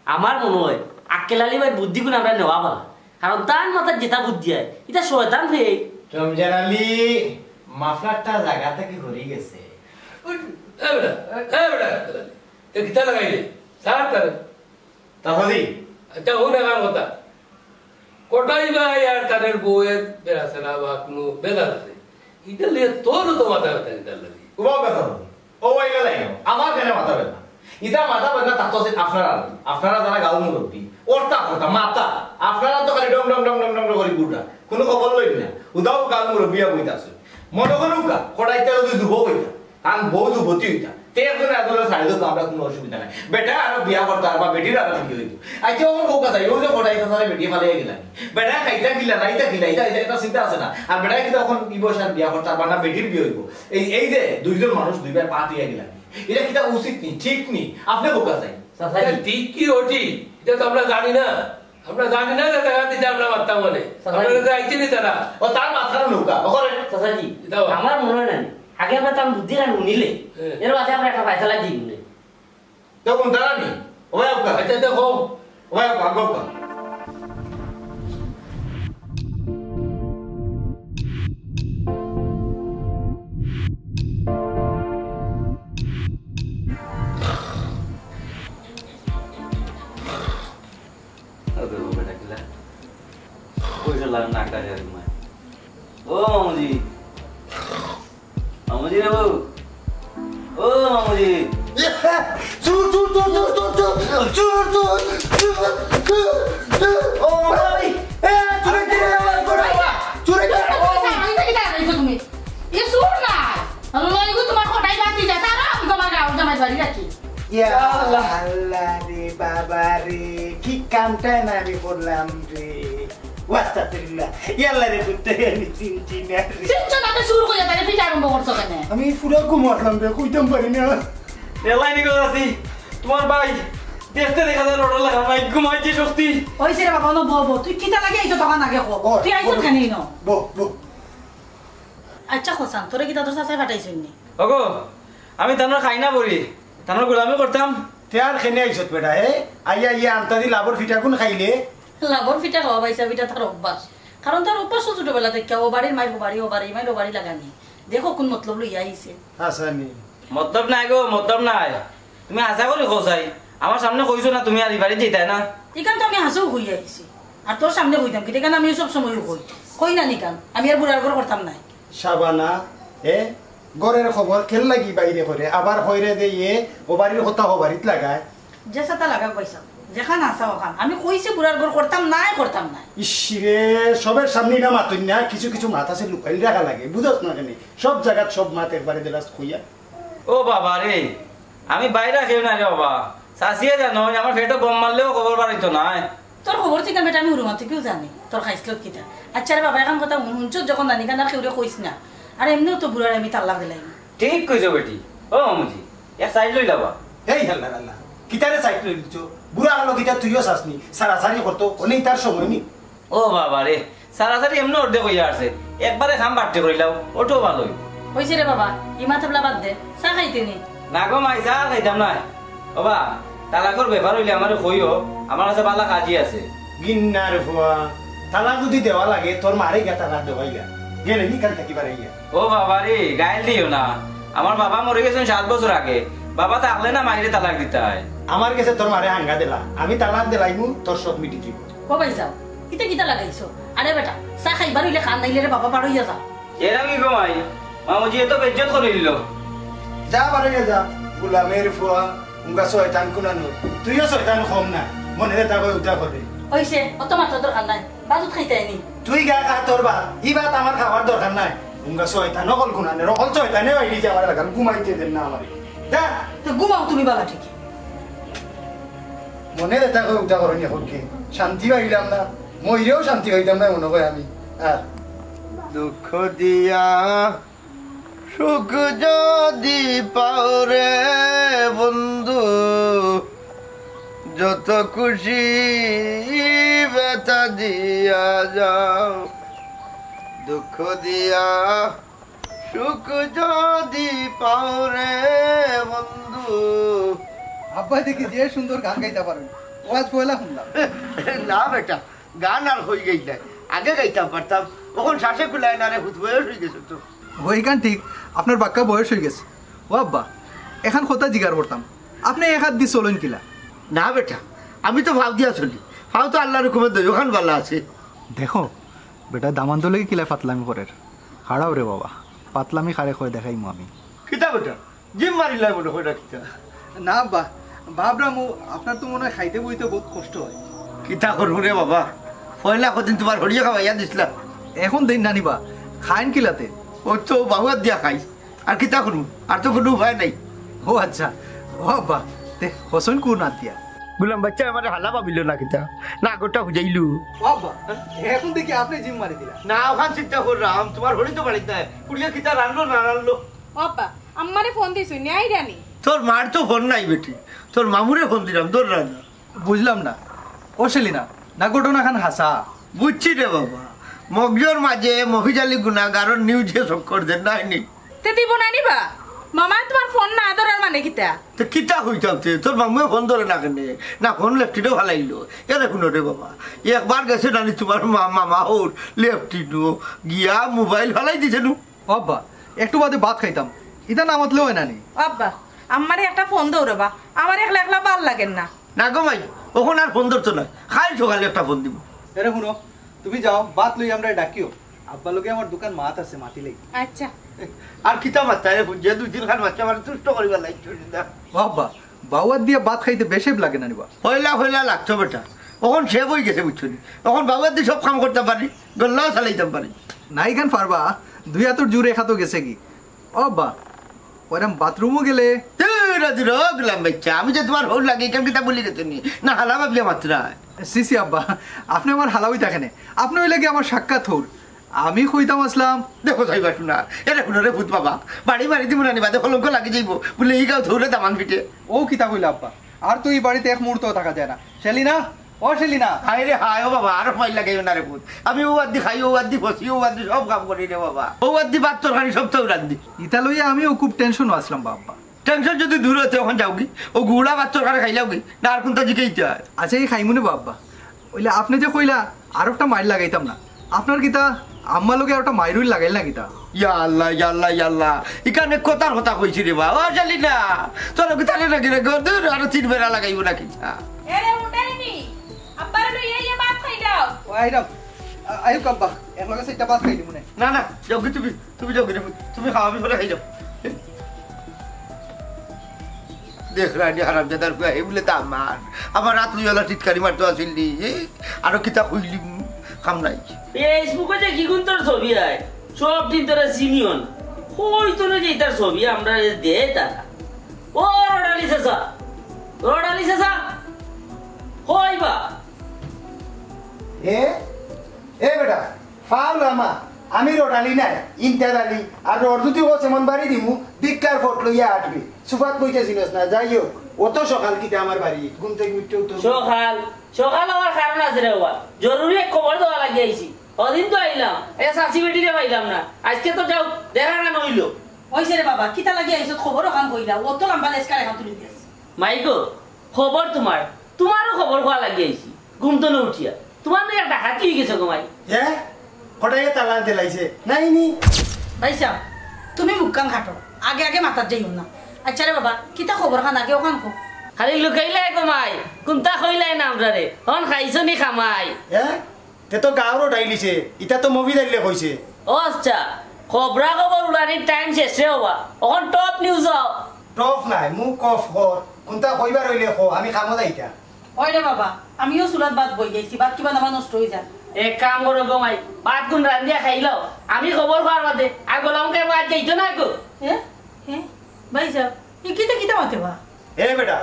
আমার মনো অয় আক্কেল আলী ভাইর বুদ্ধিগুন আমরা নেওয়া ভালা, কারণ তান মাথাত যেটা বুদ্ধি আয়, ইটা শয়তান ফের। রমজান আলী, মাফলারটা জাগা থাকি হরি গেছে। এ বেটা, এ বেটা, এ কিতা লাগাইলে? ছাড় তারে। চাচাজি। আচ্ছা, হুন এখান কথা। কটাই ভাই আর তানের বউয়ের বেড়াছেড়া বা কুনু বেজাল আছে, ইটা লইয়া তোরও তো মাথা ব্যথা কিতার লাগি। উবাও কথা বলি। ও ওই গেলাই না। আমার কেনে মাথা ব্যথা? ইতা মাথা ব্যথা তা তো আছে আপনারা। আপনারা যারা গাঁওর মুরব্বি, অর্তা কথা, মাথা। আপনারা তো খালি ডম ডম ডম ডম ডম করে ঘুররা। কুনু খবর লইন না। উদাও গাঁওর মুরব্বিয়া বইতা আছে। মনো করুক্কা, কটাইতে যদি যুবক অইতা, কারণ বউ যুবতী অইতা, তে একজন একজনের ছাড়ি দিত, আমরা কুনু অসুবিধা নাই। বেটা আরো বিয়া করতা আর বা বেটির আরো বিয়া অইতো। আচ্ছা, অখন কউক্কা চাই, অউ যে কটাই চাচারে বেটি ফালাইয়া গেলা। বেটা খাইতা কিলা, নাইতা কিলা, ইটা, ইটা, ইটা চিন্তা আছে না। আর বেটা কিতা অখন ই বয়সে আর বিয়া করতা আর বা না বেটির বিয়া অইবো। এই, এই যে দুইজন মানুষ দুইবার পাত অইয়া গেলা। ইটা কিতা উচিত নি, ঠিক নি? আপনে কউক্কা চাই। চাচা, ইটা ঠিক কি অঠিক, ইটা তো আমরা জানি না। আমরা জানি না যে দেখা দিতে আমরা মারতাম মানে। চাচা, আমরা যে আইছি নি তারা। ও তার মাথার নৌকা, ওখানে। চাচাজি, ইটা আমার মনো অয় না নি। আগে আমরা তার বুদ্ধি আর হুনিলে, হ্যাঁ। এর বাদে আমরা একটা ফয়সালা দিমু নে। তো কোন তারা নি? ও ভাই, ওকা। আচ্ছা, দেখো। ও ভাই, ওকা, ওকা। ওকে, ওকে, ডাকিলা। ওই যে লাল নাকটা যায় তোমার। ও মামুজি। মামুজি রে বউ। ও মামুজি। চুর, চুর, চুর। চুর, চুর। ও ভাই। এ, চুরে কে? চুরে কে? আরে, এটা কি দাঁড়াইছো তুমি? এ চুর না। আল্লাহ, এগো তোমার কটাই বাদ দিয়ে যায়। তারা আমি তোমার গাঁও জামাই বাড়ি রাখি। ইয়া আল্লাহ। আল্লাহ রে বাবা রে, কি কামটায় না আমি করলাম রে। ওয়াস্তাগফিরুল্লাহ। ইয়া আল্লাহ রে, বুঝতে আমি চিনছি না রে। চিনছো না তো চুর কইয়া তাহলে পিঠা আরম্ভ করছো কেনে? আমি পুরা ঘুম আসলাম রে, কইতাম পারি না। এলাই নিকো আছি। তোমার ভাই দেখতে দেখা যায় রোডের লাগা নাই, ঘুমাইছে স্বস্তি। ওই সে রে বাবা, নো বউ, বউ, তুই কিতা লাগি আইছো তখন আগে কো। ও, তুই আইছো বউ। খানি নো। বউ, বউ। আচ্ছা, হোসান, তোরে কিতা তোর চাচায় পাঠাইছইন নি? ওগো, আমি তানর খাই না বলি, তানর গোলামি করতাম। তে আর কেনে আইছত বেটা, এ? আইয়া, আইয়া আন্তাজি লাভর ফিটাগুন খাইলে, লাভর পিঠা খাওয়া পাইছা, পিঠা তার অভ্যাস। কারণ তার অভ্যাস তো ছোটবেলা থাকিয়া, ও বাড়ির মাইর ও বাড়ি, ও বাড়ির মাইর ও বাড়ি লাগানি। দেখো কোন মতলব লইয়া আইছে। হাছানি। মতলব নাই গো, মতলব নাই। তুমি হাছা করি কও চাই। আমার সামনে কইছো না তুমি আর ই বাড়িত যাইতায় না? ইখান তো আমি হাছাউ কইয়া আইছি। আর তোর সামনে কইতাম কিতা, ইখান আমি সব সময় কই। কই না নি ইখান? আমি আর বুড়ার ঘর করতাম নায়। শাবানা, এ, ঘরর খবর কেন লাগি বাইরে করে? আবার কইরে যে ইয়ে, ও বাড়ির কথা ও বাড়িত লাগায়। যে সাতা লাগাক পাইছা, যেখান হাছা ওখান। আমি কইছি বুড়ার ঘর করতাম নায়, করতাম নায়। ইস রে, সবর সামনে না মাতইন না, কিছু কিছু মাত আছে লুকাইল রাখা লাগে, বুঝছ না কেনে? সব জাগাত সব মাত একবারে দিলাস কইয়া। ও বাবা রে, আমি বাইরা কেউ না রে বাবা। চাচিয়ে জানো, আমার পেটো বোম মারলেও খবর বাড়াইতো নায়। তোর খবর থাকি বেটা আমি হুরুমা থাকিও জানি, তোর খাইছলত কিতা। আচ্ছা রে বাবা, এখান কথা হুনছস যখন জানি কেন আর কেউরে কইস না। আর এমনেও তো বুড়ারে আমি তালাক দিলাইমু। ঠিক কইছো বেটি। ও মামুজি, এক সাইড লইলাবা। এই হাল্লা হাল্লা, কিতারে সাইড লইলিছো? বুড়া হলো কিতা তুইও চাসনি? সারাসারি করতো, অনে ইতার সময় নি। ও বাবা রে, সারাসারি এমনে অর্ধেক অইয়া আছে, একবারে কাম বাড়তি করিলাও, ওটাও ভালোই। অইছে রে বাবা, ইমা থাবলা বাদ দে, চা খাইতে নি? না গো মাই, চা খাইতাম না। ও বা, তালাকর ব্যাপার অইলে আমারে কইও, আমার কাছে বালা কাজই আছে। গিন্নার ফুয়া, তালাক যদি দেওয়া লাগে, তোর মারে গিয়া তালাক দেওয়াইলা। গেলে নি কান থাকি বাড়াইয়া। ও বাবা রে, গাইল দিও না। আমার বাবা মরি গেছইন সাত বছর আগে। বাবা থাকলে না মাইরে তালাক দিতায়। আমার গেছে তোর মারে হাঙ্গা দিলা, আমি তালাক দিলাইমু, তোর সব মিটি যাইবো। ও ভাই যাও, ইতা কিতা লাগাইছো? আরে বেটা, চা খাইবার অইলে খান, নাইলে রে বাবা বারইয়া যাও। এরা কি গো মাই? মামুজি এত বেইজ্জত করিল। যা বারইয়া যা, গুলামের ফুয়া, উঙ্গা শয়তান কুনানো। তুইও শয়তান কম না, মনে রে তা কই উতা করে। অইছে, অত মাতর দরকার নাই, বাজুত খাইতে আইনি। তুই গা খা তোর ভাত, ই ভাত আমার খাওয়ার দরকার নাই। উঙ্গা শয়তান অকল কুনানে, অকল শয়তানে বাইরে যাওয়ার লাগান ঘুমাইতে দেন না আমারে। যা। তো ঘুমাও তুমি বালা ঠিকই। মনে রে তা কই উতা করে নি এখন কি? শান্তি পাইলাম না, মইরেও শান্তি পাইতাম না মনে হয় আমি। আর দুঃখ দিয়া সুখ যদি পাও রে বন্ধু, যত খুশি ব্যথা দিয়া যাও। দুঃখ দিয়া সুখ যদি পাও রে বন্ধু। আব্বা দেখি যে সুন্দর গান গাইতা পারেন, ও আজ পয়লা শুনলাম। না বেটা, গান আর হই গেল না, আগে গাইতাম পারতাম, অখন শ্বাসে কুলায় না রে, হুত বয়স হই গেছে তো। অউ ইখান ঠিক, আপনার বাক্কা বয়স হই গেছে। ও আব্বা, এখান কথা জিগার করতাম, আপনে এক হাত দি চলইন কিলা? না বেটা, আমি তো ফাও দিয়া চলি, ফাও তো আল্লাহর হুকুমে দুইওখান বালা আছে। দেখো বেটা, দামান্দর লগে কিলা ফাতলামি করের, খাড়াও রে বাবা, ফাতলামি কারে কয় দেখাইমু আমি। কিতা বেটা, জিম মারিলাই মনে হয় না কিতা? না আব্বা, বাবরা মু, আপনার তো মনে হয় খাইতে বইতে বহুত কষ্ট হয়। কিতা করমু রে বাবা, পয়লা কদিন তোমার হরিয়ে খাওয়াইয়া দিছলা। এখন দিন নানিবা, খাইন কিলাতে? ও তো বাহুয়াত দিয়া খাই, আর কিতা করমু, আর তো কোনো উপায় নাই। ও আচ্ছা, ও আব্বা, তে হোসেন কুন আতিয়া? গুলাম বাচ্চা আমারে হালা ভাবিল না কিতা, না গোটা বুঝাইলু। ও আব্বা, এখন দেখি আপনি জিম মারি দিলা। না, অখান চিন্তা করলাম, তোমার হরি তো বাড়িত নাই, কুড়িয়ে কিতা রানলো না রানলো। ও আব্বা, আম্মারে ফোন দিছইন নি, আইরা নি? তোর মার তো ফোন নাই বেটি, তোর মামুরে ফোন দিলাম, ধররা না। বুঝলাম না। ও সেলিনা, না ঘটনা খান হাছা? বুঝছি রে বাবা, মগজর মাঝে মফিজ আলী গুনাগারর নিউজে চক্কর দেন নাই নি? তে দিব না নিবা? মামা তোমার ফোন না ধরার মানে কিতা? তো কিতা কইতাম তে? তোর মামুয়ে ফোন ধরে না কেনে? না ফোন লেফটিনো ফালাইলো? এরে হুনো রে বাবা, একবার গেছে নানি তোমার মা-, মামা হউর লেফটিনো গিয়া মোবাইল ফালাই দিছে নু। ও আব্বা, একটু বাদে ভাত খাইতাম, ইতা না মাতলেও হয় না নি? ও আব্বা, আমারে একটা ফোন দেও রে বা, আমার একলা একলা ভালা লাগের না। না গো মাই, অখন আর ফোন ধরতো না, কাইল সকালে একটা ফোন দিমু। এরে হুনো, তুমি যাও, ভাত লই আমরারে ডাকিও। আব্বার লগে আমার দুখান মাত আছে, মাতিলাই। আচ্ছা। আর কিতা মাততায় রে, যে দুই তিন খান মাততায় আমারে তুষ্ট করিবার লাগি, না। ও আব্বা, বাউয়াত দিয়া ভাত খাইতে বেশেব লাগে না নি বা? পয়লা পয়লা লাগতো বেটা, অখন শেব অই গেছে বুঝছো নি। অখন বাউয়াত দি সব কাম করতাম পারি, গল্লাও চালাইতাম পারি। না ইখান পারবা, দুই আতর জুর এক আতো গেছেগি। ও আব্বা, ওরম বাথরুমও গেলে? দূর, দূর, ও গুলাম বাচ্চা, আমি যে তোমার হউর লাগি, ইখান কিতা ভুলি গেছো নি? না হালা ভাবিয়া মাতরায়। ছি, ছি আব্বা, আপনে আমার হালা অইতা কেনে? আপনে অইলা গি আমার সাক্ষাৎ হউর। আমি কইতাম আছলাম। দেখো যাইবা শুনা, এরে হুনো রে ভূত বাবা, বাড়ি মারি দিমু না নি বাদে কলঙ্ক লাগি যাইবো। বুলে ই গাঁও ধরে দামান পিঠে। ও কিতা কইলা আব্বা? আর তো ই বাড়িত এক মুহূর্তও থাকা যায় না। সেলিনা, ও সেলিনা। হায় রে হায়, ও বাবা, আর মাইর লাগাইও না রে ভূত। আমি অউ আদি খাই, অউ আদি ফসি, অউ আদি সব কাম করি রে বাবা। অউ আদি ভাত তরকারি সব তো রান্ধি। ইতা লইয়া আমিও খুব টেনশনো আছলাম বা আব্বা। টেনশন যদি দূর অইতে অখন যাওগি, অউ গুড়া ভাত তরকারি খাইলাওগি, না আর কুনতা জিকাইতায়? আচ্ছা, ই খাইমুনে বা আব্বা। অইলে আপনে যে কইলা আর একটা মাইর লাগাইতাম না, আপনার কিতা আম্মা লগে আর একটা মাইর উইর লাগাইল না কিতা? ইয়া আল্লাহ, ইয়া আল্লাহ, ইয়া আল্লাহ। ইখানে কথার কথা কইছি রে বা। ও শালি না, তোর কিতা রে নাকি রে গো? দূর, আরো তিন বেড়া লাগাইবো নাকি? হ্যাঁ। এরে উঠাইনি, আব্বারে লইয়া ইয়া ভাত খাই দাও। ও আইরাম, আ-, আইউক আব্বা, একলগে চাইরটা ভাত খাই দিমু নে। না, না, যাও গি তুমি, তুমি যাও গি রে, তুমি খাও, আমি পরে খাই যাও। দেখরানি হারামজাদার ফুয়া, হে বুলে তো আমার, আমার রাত লইয়া টিটকারি মারতো আছিল নি, এ? আরো কিতা কইলি, কাম নাই। Facebook-ও যে কিগুন তোর ছবি আয়, সব দিন তোরা চিনিও না। কই তো না যে ইতার ছবি আমরা দে তারা। ও রডালি চাচা, রডালি চাচা, কই বা? এ? এ বেটা, ফাউল আমা, আমি রডালি নায়, ইমতাজ আলী, আর রড যদি কস এমন বাড়ি দিমু, ভিক্ষার ফট লইয়া আটবি। সুফাত কইতে চিনস না, যাই হোক, অত সকাল কিতা আমার বাড়ি, ঘুম থাকি উঠতে উঠতে। সকাল, সকাল হওয়ার কারণ আছে রে বাবা, জরুরি এক খবর দেওয়া লাগি আইছি। অদিন তো আইলাম, এ চাচি বেটিরে পাইলাম না, আজকে তো যাও, দেখা না অইলো। অইছে রে বাবা, কিতা লাগি আইছত খবর অখান কইলা, অত লম্বা লেসকার এখান তুলি দিয়াছ। মাইগো, খবর তোমার, তোমারও খবর কওয়া লাগি আইছি। ঘুম তো না উঠিয়া, তোমার নাকি একটা ডাকাতি অই গেছে গো মাই। হে? কটাইয়ে তালা দিলাইছে? নাই নি। ভাইসাব, তুমি মুখখান খাটো, আগে আগে মাতাত যাইও না। আচ্ছা রে বাবা, কিতা খবর খান আগে অখান কও। খালি লুকাইলাই গো মাই, কুন্তা কইলাই না আমরারে। অন খাইছো নি খামাই? হে? তে তো গাঁওর ডাইলিছে, ইতা তো মুভি ডাইলে কইছে। ও আচ্ছা, খবরা খবর উড়ানির টাইম শেষ রে বাবা, অখন টপ নিউজ আও। টপ নাই, মুখ অফ কর, কুন্তা কইবার অইলে ক, আমি কামো যাইতা। ওই রে বাবা, আমিও চুলাত ভাত বই গেছি, ভাত কিবা আমার নষ্ট অই যায়। এক কাম করো গো মাই, ভাত গুন রান্ধিয়া খাইলাও, আমি খবর পাওয়ার বাদে আর গোলাম কে ভাত যাইতো না গো। এ? এ? ভাইসাব, ই কিতা কিতা মাতে বা? এ বেটা,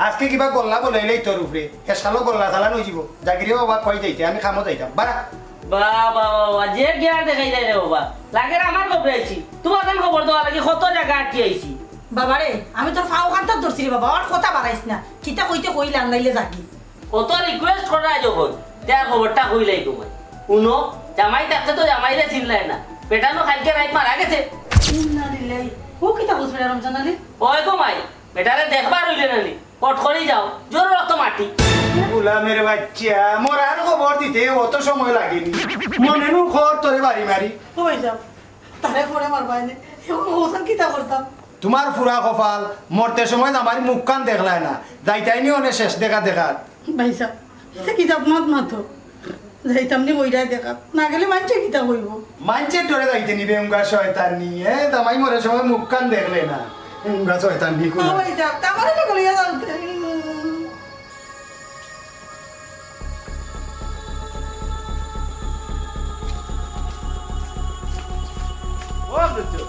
আজকে কিবা গল্লা বলাইলাই তোর উপরে, হেসালো গল্লা চালান অই যিবো। জাগিরে বাবা কই যাইতে, আমি কামো যাইতাম। বাড়া। বাবা, বাবা, যে গিয়ার দেখাই যায় রে বাবা। লাগের আমার খবরে আইছি। তোমার যেন খবর দেওয়া লাগি কত জাগা আটকি আইছি। বাবারে, আমি তোর ফাও খান্তাত ধরছি রে বাবা, আর কথা বাড়াইস না। কিতা কইতে কইলে আন্দাইলে জাগি। কত রিকোয়েস্ট করা যখন, তে আর খবরটা কইলাই তোমায়। উনো, জামাই থাকতে তো জামাইরে চিনলাই না। বেটানো কালকে রাইত মারা গেছে। ইন্না লিল্লাহি। ও কিতা বুঝবে রমজান আলী? ওই গো মাই, বেটারে দেখবার অইলে না নি? পট করি যাও, জোর রক্ত মাটি। গোলামের বাচ্চা, মরার খবর দিতে অত সময় লাগেনি। মনে নু খর তোরে বাড়ি মারি। ওই যাও, তারে পরে মারবায় নে। এখন ওখান কিতা করতাম? তোমার ফুরা কপাল, মরতে সময় আমার মুখখান দেখলায় না। যাইতাই নি অনে শেষ দেখা দেখাত। ভাইসাব, ইতা কিতা মাত মাতো? যাইতাম নি কইরায় দেখা। না গেলে মানষে কিতা কইবো? মানষের ডরে যাইতে নিবে উঙ্গা শয়তান নি, এ? জামাই মরে সময় মুখখান দেখলে না। উঙ্গা শয়তান নি কোন? ও ভাইসাব, তা আমারে তো লইয়া যাও। ও বুঝছো?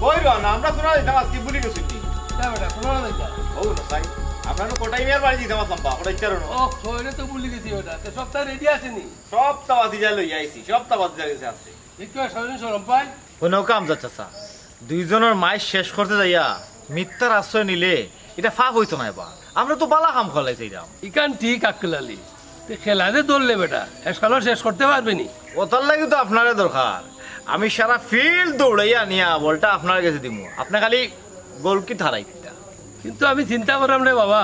কই রো না, আমরা কোন দিতাম আজকে ভুলি গেছি কি? না বেটা, কোন দিতাম? ও না, তাই। আমরা তো কোটাই মিয়ার বাড়ি দিতাম আসলাম, বাপড়া ইচ্ছা রো না। ও, কইলে তো ভুলি গেছি বেটা। তো সবটা রেডি আছে নি? সবটা বাতি যা লই আইছি, সবটা বাতি যা গেছে আছে। একটু সারাদিন শরম পাই। কোনো কাম যাচ্ছে, চাচা। দুইজনের মাই শেষ করতে যাইয়া মিথ্যার আশ্রয় নিলে ইটা ফাপ অইতো নায় বা। আমরা তো বালা কাম করাইলাইতাম। ইখান ঠিক আক্কেল আলী। তে খেলা যে ধরলে বেটা, হেসকালো শেষ করতে পারবে নি? ওটার লাগি তো আপনারে দরকার। আমি সারা ফিল্ড দৌড়াইয়া নিয়া বলটা আপনার গেছে দিমু। আপনে খালি গোলকি থারাই দিতা। কিন্তু আমি চিন্তা করাম রে বাবা,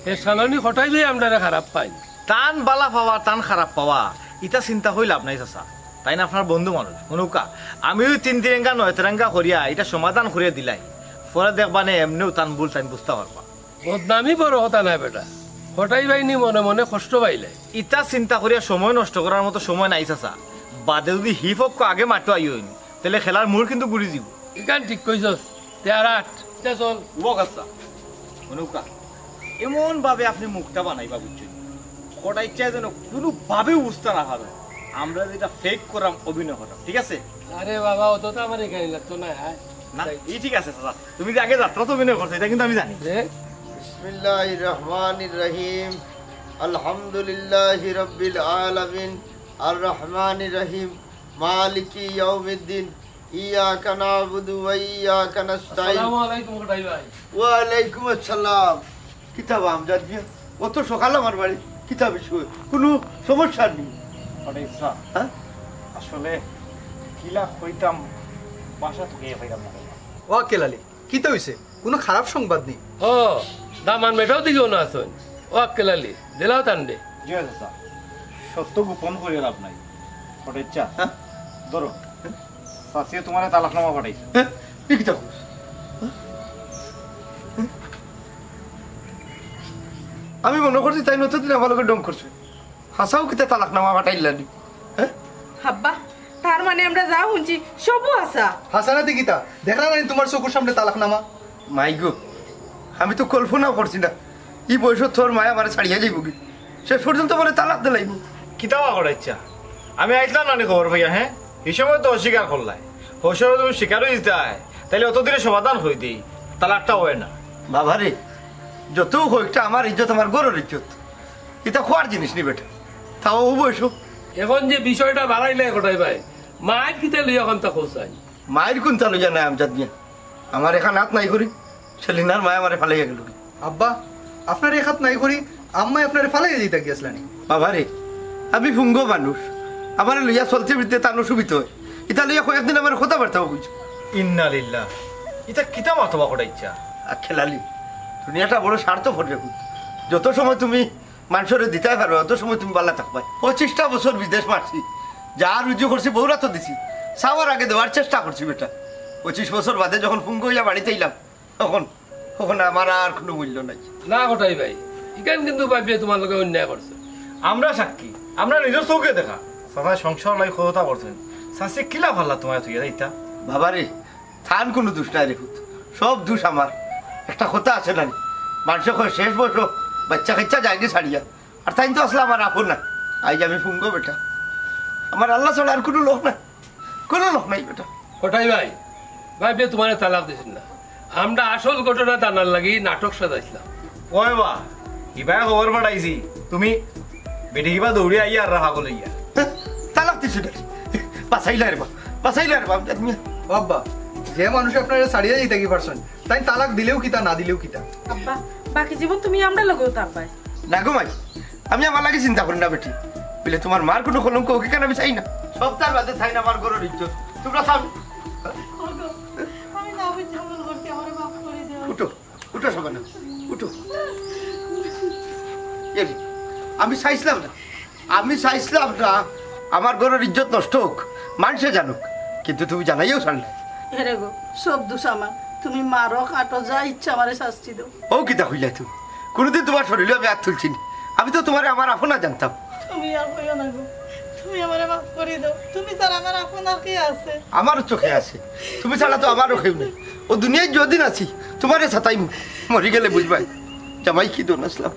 হেসকালো নি কটাই লই আমরারে খারাপ পাইন। তান বালা পাওয়া, তান খারাপ পাওয়া, ইতা চিন্তা করি লাভ নাই চাচা। তাইন আপনার বন্ধু মানুষ। হুনউক্কা, আমিও তিন তিরেঙ্গা নয় তেরেঙ্গা করিয়া ইটা সমাধান করিয়া দিলাই। পরে দেখবা নে এমনেউ তান ভুল তাইন বুঝতা পারবা। বদনামি বড় কথা নায় বেটা, কটাই ভাই নি মনে মনে কষ্ট পাইলে। ইতা চিন্তা করিয়া সময় নষ্ট করার মতো সময় নাই চাচা। বাদে যদি হি পক্ষ আগে মাঠো আইন, তাইলে খেলার mood কিন্তু ঘুরি যিবো। ইখান ঠিক কইছস, তে আর আট, তে চল। ও আচ্ছা, হুনউক্কা, এমন ভাবে আপনে মুখটা বানাইবা বুঝছইন, কটাই চাই যেন কোনো ভাবেউ বুঝতা না পারো আমরা যেটা fake করাম, অভিনয় করাম, ঠিক আছে? আরে বাবা, অত তো আমার ইখান লাগতো না, হ্যাঁ? না, তাই। ই ঠিক আছে চাচা, তুমি যে আগে যাত্রা তো অভিনয় করছো, ইটা কিন্তু আমি জানি। রে? বিসমিল্লাহির রহমানির রহিম। আলহামদুলিল্লাহি রাব্বিল আলামিন। আর রহমানির রহিম। মালিকি ইয়াউমিদ্দিন। ইয়াকা না'বুদু ওয়া ইয়াকা নাস্তাইন। আসসালামু আলাইকুম, কটাই ভাই। ওয়া আলাইকুম আসসালাম। কিতা বা আমজাদ মিয়া, অত সকাল আমার বাড়ি, কিতা বিষয়? কোনো সমস্যা নি? কটাই চাচা, হ্যাঁ? আসলে কিলা কইতাম, বাসা থাকি পাইতাম না। ও আক্কেল আলী, কিতা অইছে? কোনো খারাপ সংবাদ নি? ও, দামান বেটাও দিকেও না আছইন। ও আক্কেল আলী, দিলাও তান দে। জি চাচা। সত্য গোপন করিয়া লাভ নাই। ফটেচ্ছা, হ্যাঁ? ধরো, চাচিয়ে তুমারে তালাকনামা পাঠাইছে। হ্যাঁ? ই কিতা কস? আমি মনো করছি তাইন অতদিন আমার লগে ঢং করছে। হাছাউ কিতা তালাকনামা পাঠাইলানি? হ্যাঁ? আব্বা, তার মানে আমরা যা হুনছি সবউ হাছা। হাছা না তে কিতা? দেখলা না নি তুমার চকুর সামনে তালাকনামা? মাই গো, আমি তো কল্পনাও করছি না ই বয়সো তোর মায় আমারে ছাড়িয়া যাইবোগি। শেষ পর্যন্ত বলে তালাক দিলাইবো। কিতা বা করাইচ্ছা? আমি আইছলাম না নি খবর পাইয়া, হ্যাঁ? ই সময় তো অস্বীকার করলায়। হশরে তুমি স্বীকার অইতায়, তাইলে অতদিনে সমাধান অই দেই, তালাকটা অয় না। বাবারে, যতউ কউক্কা, আমার ইজ্জত আমার ঘরর ইজ্জত, ইতা কওয়ার জিনিস নি বেটা, তাও অউ বয়সো। এখন যে বিষয়টা বাড়াইলায় কটাই ভাই, মাইর কিতা লইয়া অখন তা কওছাইন? মাইর কুনতা লইয়া নায় আমজাদ মিয়া, আমার এক আত নাই করি, সেলিনার মায় আমারে ফালাইয়া গেলোগি। আব্বা, আপনার এক আত নাই করি আম্মায় আপনারে ফালাইয়া যাইতা গিয়াছলা নি? বাবারে, আমি পুঙ্গ মানুষ, আমারে লইয়া চলতে ফিরতে তান অসুবিধা অয়, ইতা লইয়া কয়েকদিন আমার কথাবার্তাও কইছো। ইন্না লিল্লাহ, ইতা কিতা মাতো বা কটাইচ্ছা? আ, খেলালি, দুনিয়াটা বড় স্বার্থপর রে পুত। যত সময় তুমি মানষরে দিতায় পারবায়, অত সময় তুমি ভালা থাকবায়। পঁচিশটা বছর বিদেশ মারছি, যা রুজি করছি বউরাতো দিছি, চাওয়ার আগে দেওয়ার চেষ্টা করছি বেটা। পঁচিশ বছর বাদে যখন পুঙ্গ অইয়া বাড়িত আইলাম, তখন, তখন আমার আর কুনু মূল্য নাই। না কটাই ভাই, ইখান কিন্তু ভাবিয়ে তুমার লগে অন্যায় করছে। আমরা সাক্ষী, আমরা নিজর চউখে দেখা। চাচায় সংসার লাগি কততা করছইন, চাচিয়ে কিলা পারলা তুমারে থইয়া যাইতা? বাবারে, তান কুনু দুষ নাই রে পুত, সব দুষ আমার। একটা কথা আছে না নি, মানষে কয় শেষ বয়সো বাইচ্চা-কাইচ্চা যায়গি ছাড়িয়া, আর তাইন তো আছলা আমার আপন না। আইজ আমি পুঙ্গ বেটা, আমার আল্লা ছাড়া আর কুনু লোক নাই, কুনু লোক নাই বেটা। কটাই ভাই, ভাবিয়ে তুমারে তালাক দিছইন না, আমরা আসল ঘটনা জানার লাগি নাটক সাজাইছলাম। ওই বা, ইবায় খবর পাঠাইছি, তুমি বেটি কিবা দৌড়ি আইয়া আর পাগল অইয়া। তালাক দিছইন না? বাঁচাইলা রে বা, বাঁচাইলা রে বা, আমজাদ মিয়া। ও আব্বা, যে মানুষে আপনারে ছাড়িয়া যাইতা গি পারছইন, তাইন তালাক দিলেও কিতা, না দিলেও কিতা? আব্বা, বাকি জীবন তুমি আমরার লগেউ থাকবায়। না গো মাই, আমি আমার লাগি চিন্তা করি না বেটি। বুলে তুমার মার কুনু কলঙ্ক অউক, ইখান আমি চাই না। সবতার বাদে তাইন আমার ঘরর ইজ্জত। তুমরা চাও? ওগো, আমি না বুঝিয়া ভুল করছি, আমারে মাফ করি দেও। উঠো, উঠো সবানা, উঠো। এরে, আমি চাইছলাম না, আমি চাইছলাম না আমার ঘরর ইজ্জত নষ্ট অউক, মানষে জানুক, কিন্তু তুমি জানাইয়াও ছাড়লায়। এরে গো, সব দুষ আমার। তুমি মারো, কাটো, যা ইচ্ছা আমারে শাস্তি দেও। অউ কিতা কইলায় তুমি? কুনুদিন তুমার শরীলো আমি আত তুলছি নি। আমি তো তুমারে আমার আপনা জানতাম। তুমি আর কইও না গো, তুমি আমারে মাফ করি দেও। তুমি ছাড়া আমার আপন আর কে আছে? আমারও চউখে আছে, তুমি ছাড়া তো আমারও কেউ নাই। অউ দুনিয়াত যতদিন আছি, তুমারে সাতাইমু, মরি গেলে বুঝবায় জামাই কি ধন আছলাম।